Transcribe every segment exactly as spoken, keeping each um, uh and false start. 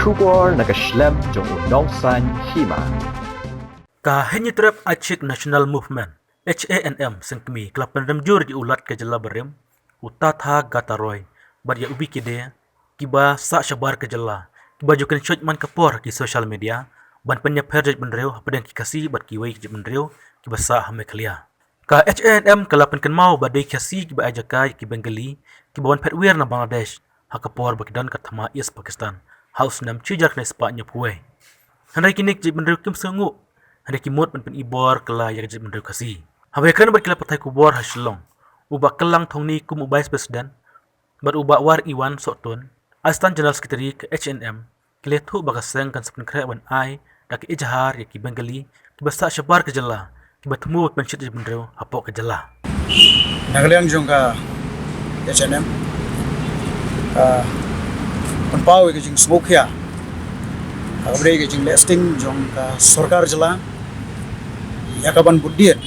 Khubor na ka shlem jong u Nongsaiñ Hima. Ka Hynñiewtrep Aïchik National Movement, H A N M, Seng Kmie, ka la pynrem jur ïa u Lat ka jylla barim, u Tathagata Roy, bad ïa u B K D, kiba sah shabar ka jylla, kiba ju kynshoit man ka por ha ki social media ban pynïapher jaitbynriew hapdeng ki Khasi bad kiwei ki jaitbynriew kiba sah ha Meghalaya. Ka H A N M ka la pynkynmaw ba dei Khasi kiba ai jaka ïa ki Bengali kiba wan phet wir na Bangladesh ha ka por ba ki don ka thma East Pakistan ha u snem shi hajar khyndai spah hynñiewphew wei. Hynrei kine ki jaitbynriew kim sngewnguh, hynrei ki mut ban pynibor kylla ïa ka jaitbynriew Khasi. Haba ïakren bad ki lad pathai khubor ha Shillong, u Bah Kyllang Thongni kum u Vice President bad u Bah War Iwan Sohtun, Assistant General Secretary ka H A N M, ki la ïathuh ba ka seng kan sa pynkhreh ban ai da ka ijhar ïa ki Bengali kiba sah shabar ka jylla, kiba thmu ban pynshit jaitbynriew hapoh ka jylla. Na ka liang jong ka H A N M, ah, pynpaw ïa ka jingsngewkhia ha kaba dei ka jingleh sting jong ka sorkar jylla ïa ka ban bud dien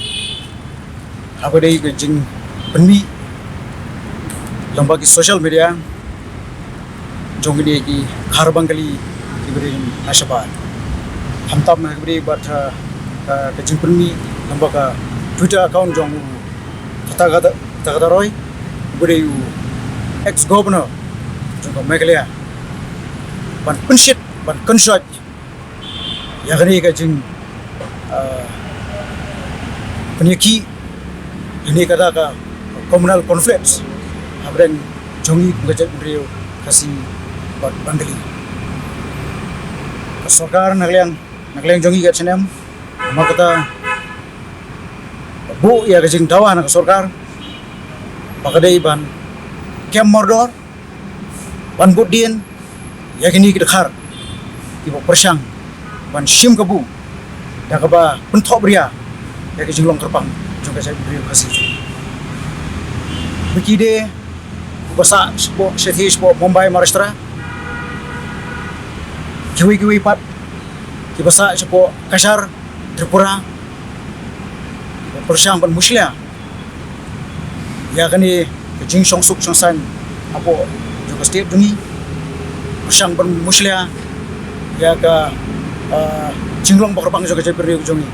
ha kaba dei ka jingpynmih lyngba ki social media jong kine ki khar Bengali kiba dei na shabar. Khamtam ha kaba dei bad, ah, ka, ka jingpynmih lyngba ka Twitter account jong u Tathagata, Tathagata Roy, uba dei u ex governor jong ka Meghalaya, ban pynshit, ban kynshoit ïa kane ka jing, ah, pynïakhih, ïa kane ka da ka communal conflicts hapdeng jong ngi kum ka jaitbynriew Khasi bad Bengali. Ka sorkar na ka liang, na ka liang jong ngi ka H A N M, namar kata buh ïa ka jingdawa na ka sorkar ba ka dei ban kem mardor, ban bud dien ïa kine ki dkhar kiba pyrshang ban shim kabu da kaba pynthohbria ïa ka jinglong kyrpang jong ka jaitbynriew Khasi. Ba ki dei kiba sah shapoh, shathie shapoh Mumbai, Maharashtra, kiwei kiwei pat kiba sah shapoh Cachar, Tripura, kiba pyrshang ban mushlia ïa kane ka jingshongsuk shongsaiñ hapoh jong ka state jong ngi, pyrshang ban mushlia ïa ka, ah, jinglong bakyrpang jong ka jaitbynriew jong ngi.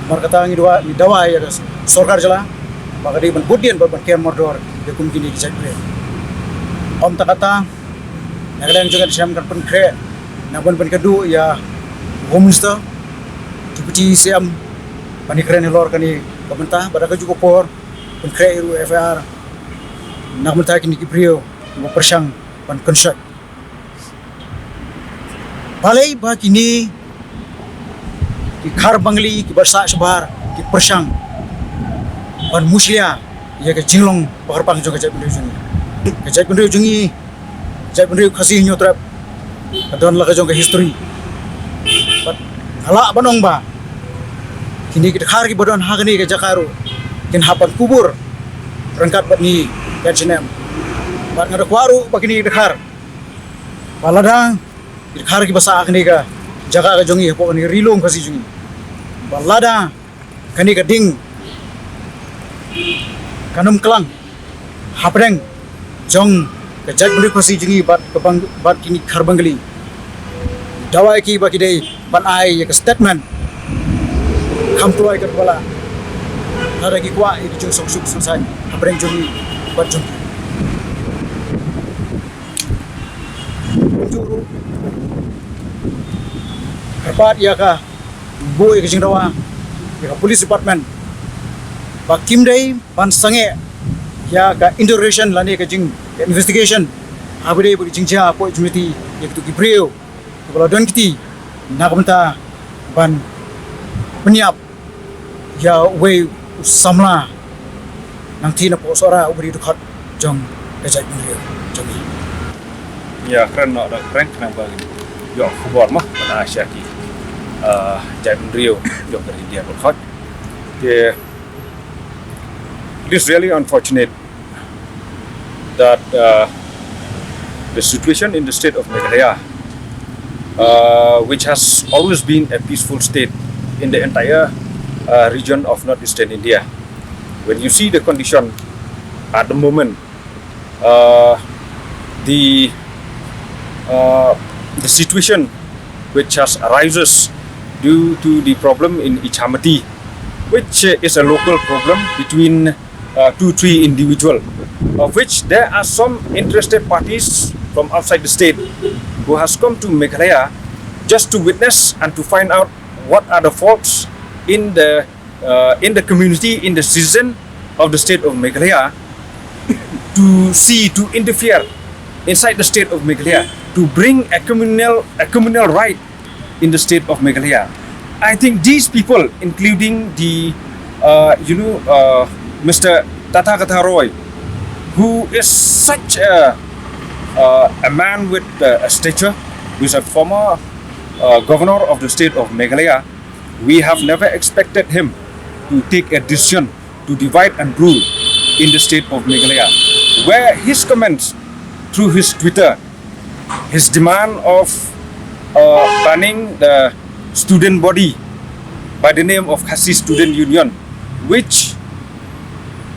Namar kata ngi dawa, ngi dawa ïa ka sorkar jylla ba ka dei ban bud dien bad ban kem mardor ïa kum kine ki jaitbynriew. Ym tang kata, na ka liang jong ka H A N M kan pynkhreh, nang ban pynkynduh ïa Home Minister, Deputy C M, ban ïakren halor kane ka bynta, bad ha kajuh ka por pynkhreh ïa u F I R na ka bynta kine ki briew kiba pyrshang ban kynshoit. Balei ba kine ki khar Bengali kiba sah shabar ki pyrshang ban mushlia ïa ka jinglong bakyrpang jong ka jaitbynriew jong ngi? Ka jaitbynriew jong ngi, jaitbynriew Khasi Hynñiewtrep, ka don la ka jong ka history. Bad nga lah ban ong ba kine ki dkhar kiba don ha kane ka jaka ruh kin hap ban kubur ryngkat bad ngi ka H A N M. Bad nga da kwah ruh ba kine ki dkhar, ba lada ki dkhar kiba sah ha kane ka jaka ka jong ngi, hapoh kane ka Ri Lum Khasi jong ngi, ba lada kane ka ding kan ym klang hapdeng jong ka jaitbynriew Khasi jong ngi bad ka Bang-, bad kine ki khar Bengali, dawa ïa ki ba ki dei ban ai ïa ka statement kham kloi katba lah, lada ki kwah ïa ka jingshongsuk shongsaiñ hapdeng jong ngi bad jong ki. Kumjuh ruh, kyrpad ïa ka, buh ïa ka jingdawa ïa ka police department ba kim dei ban sangeh ïa ka interrogation lane ka jing, ka investigation ha kaba dei bad ka jingjia hapoh jingmynti ïa kitu ki briew kiba la don kti na ka bynta ban pynïap ïa uwei u samla nangta napoh Sohra uba dei u dkhot jong ka jaitbynriew jong ngi. Ïa, kren noh da kren khnang ba ngin ïoh khubor mo, ban ai sha ki, ah, jaitbynriew jong ka Ri India bakhot. Te, it is really unfortunate that, uh, the situation in the state of Meghalaya, uh, which has always been a peaceful state in the entire, uh, region of northeastern India, when you see the condition at the moment, uh, the, uh, the situation which has arises due to the problem in Ichamati, which uh, is a local problem between uh, two, three individual, of which there are some interested parties from outside the state who has come to Meghalaya just to witness and to find out what are the faults in the uh, in the community, in the citizen of the state of Meghalaya, to see, to interfere inside the state of Meghalaya, to bring a communal, a communal right in the state of Meghalaya. I think these people, including the, uh, you know, uh, Mister Tathagata Roy, who is such a, uh, a man with uh, a stature, who is a former uh, governor of the state of Meghalaya, we have never expected him to take a decision to divide and rule in the state of Meghalaya, where his comments through his Twitter, his demand of uh, banning the student body by the name of Khasi Student Union, which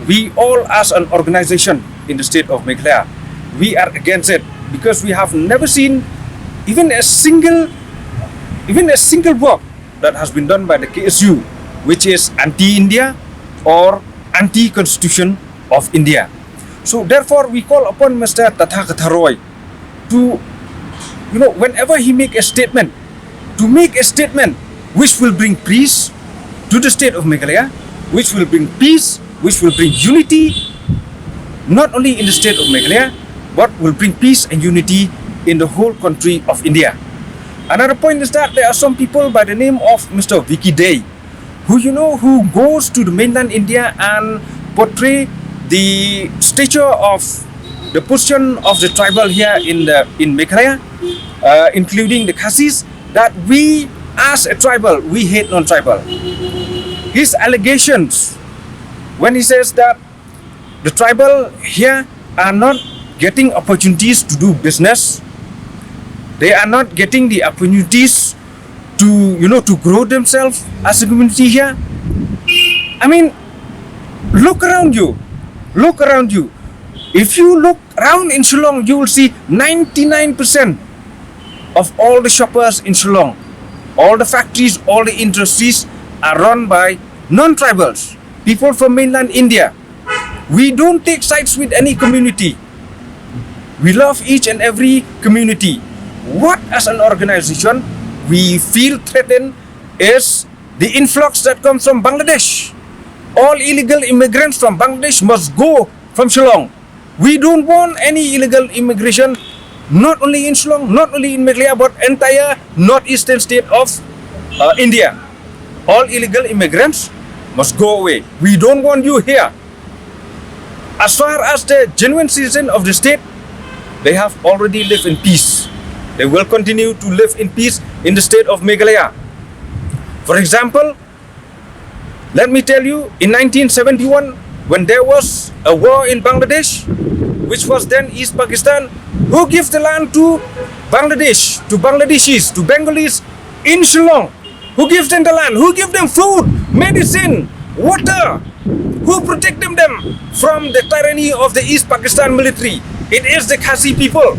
we all as an organization in the state of Meghalaya, we are against it because we have never seen even a single, even a single work that has been done by the K S U, which is anti-India or anti-constitution of India. So therefore, we call upon Mister Tathagata Roy to, you know, whenever he make a statement, to make a statement which will bring peace to the state of Meghalaya, which will bring peace, which will bring unity, not only in the state of Meghalaya, but will bring peace and unity in the whole country of India. Another point is that there are some people by the name of Mister Vicky Day, who, you know, who goes to the mainland India and portray the stature of the position of the tribal here in the in Meghalaya, uh, including the Khasis, that we as a tribal, we hate non-tribal. His allegations, when he says that the tribal here are not getting opportunities to do business, they are not getting the opportunities to, you know, to grow themselves as a community here. I mean, look around you, look around you. If you look around in Shillong, you will see ninety-nine percent of all the shoppers in Shillong, all the factories, all the industries are run by non-tribals, people from mainland India. We don't take sides with any community. We love each and every community. What, as an organization, we feel threatened is the influx that comes from Bangladesh. All illegal immigrants from Bangladesh must go from Shillong. We don't want any illegal immigration, not only in Shillong, not only in Meghalaya, but entire northeastern state of uh, India. All illegal immigrants must go away. We don't want you here. As far as the genuine citizen of the state, they have already lived in peace. They will continue to live in peace in the state of Meghalaya. For example, let me tell you, in nineteen seventy-one, when there was a war in Bangladesh, which was then East Pakistan, who gave the land to Bangladesh, to Bangladeshis, to Bengalis in Shillong? Who gave them the land? Who gave them food, medicine, water? Who protected them from the tyranny of the East Pakistan military? It is the Khasi people.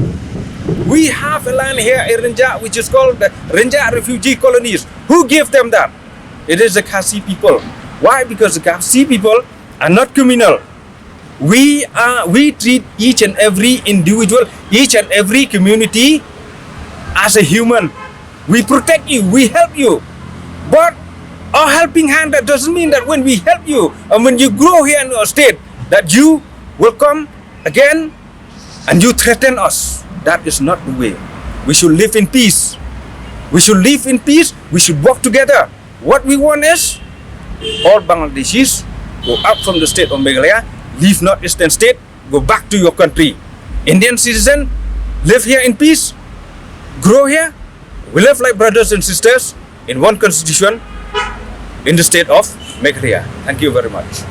We have a land here in Rynjah, which is called the Rynjah Refugee Colonies. Who gave them that? It is the Khasi people. Why? Because the Khasi people are not communal. We are, we treat each and every individual, each and every community as a human. We protect you, we help you. But our helping hand, that doesn't mean that when we help you and when you grow here in our state, that you will come again and you threaten us. That is not the way. We should live in peace. We should live in peace. We should work together. What we want is all Bangladeshis go out from the state of Meghalaya, leave North Eastern state, go back to your country. Indian citizen, live here in peace, grow here. We live like brothers and sisters in one constitution in the state of Meghalaya. Thank you very much.